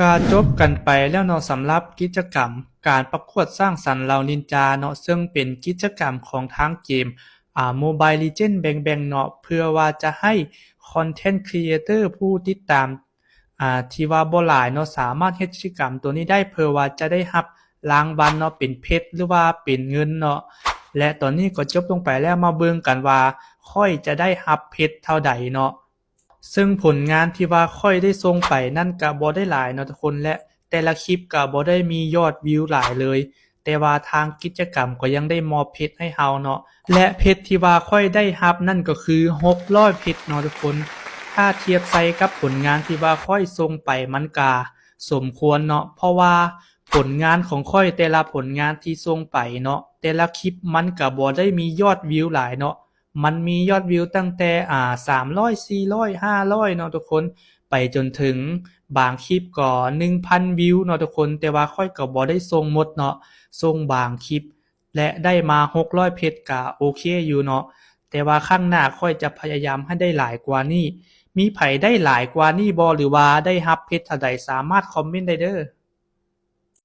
ກະຈົບກັນໄປແລ້ວເນາະ ສຳລັບກິດຈະກຳການປະກວດສ້າງສັນເຫຼົ່ານິນຈາເນາະ ເຊິ່ງເປັນກິດຈະກຳຂອງທາງເກມ ອ່າ Mobile Legend Bang Bang ເນາະ ເພື່ອວ່າຈະໃຫ້ Content Creator ຜູ້ຕິດຕາມ ອ່າ ທີ່ວ່າບໍ່ຫຼາຍເນາະ ສາມາດເຮັດກິດຈະກຳໂຕນີ້ໄດ້ ເພື່ອວ່າຈະໄດ້ຮັບລາງວັນເນາະ ເປັນເພັດ ຫຼືວ່າເປັນເງິນເນາະ. ແລະ ຕອນນີ້ກໍຈົບລົງໄປແລ້ວ ມາເບິ່ງກັນວ່າຂ້ອຍຈະໄດ້ຮັບເພັດເທົ່າໃດເນາະ. ເຊິ່ງຜົນງານທີ່ວ່າຂ້ອຍໄດ້ສົ່ງໄປນັ້ນກະບໍ່ໄດ້ຫຼາຍເນາະທຸກຄົນ ແລະ ແຕ່ລະຄລິບກະບໍ່ໄດ້ມີຍອດວິວຫຼາຍເລີຍ ແຕ່ວ່າທາງກິດຈະກຳກໍຍັງໄດ້ມອບເພັດໃຫ້ເຮົາເນາະ ແລະ ເພັດທີ່ວ່າຂ້ອຍໄດ້ຮັບນັ້ນກໍຄືຫົກຮ້ອຍເພັດເນາະທຸກຄົນ. ຖ້າທຽບໃສ່ກັບຜົນງານທີ່ວ່າຂ້ອຍສົ່ງໄປ ມັນກະສົມຄວນເນາະ ເພາະວ່າຜົນງານຂອງຂ້ອຍ ແຕ່ລະຜົນງານທີ່ສົ່ງໄປເນາະ ແຕ່ລະຄລິບມັນກະບໍ່ໄດ້ມີຍອດວິວຫຼາຍເນາະ. ມັນມີຍອດວິວຕັ້ງແຕ່ ອ່າ ສາມຮ້ອຍ ສີ່ຮ້ອຍ ຫ້າຮ້ອຍເນາະທຸກຄົນ ໄປຈົນເຖິງບາງຄລິບກໍໜຶ່ງພັນວິວເນາະທຸກຄົນ ແຕ່ວ່າຂ້ອຍກໍບໍ່ໄດ້ສົ່ງໝົດເນາະ ສົ່ງບາງຄລິບ ແລະ ໄດ້ມາຫົກຮ້ອຍເພັດ ກະໂອເຄຢູ່ເນາະ. ແຕ່ວ່າຄັ້ງໜ້າຂ້ອຍຈະພະຍາຍາມໃຫ້ໄດ້ຫຼາຍກວ່ານີ້. ມີໃຜໄດ້ຫຼາຍກວ່ານີ້ບໍ່ ຫຼືວ່າໄດ້ຮັບເພັດເທົ່າໃດ ສາມາດຄອມເມັນໄດ້ເດີ້.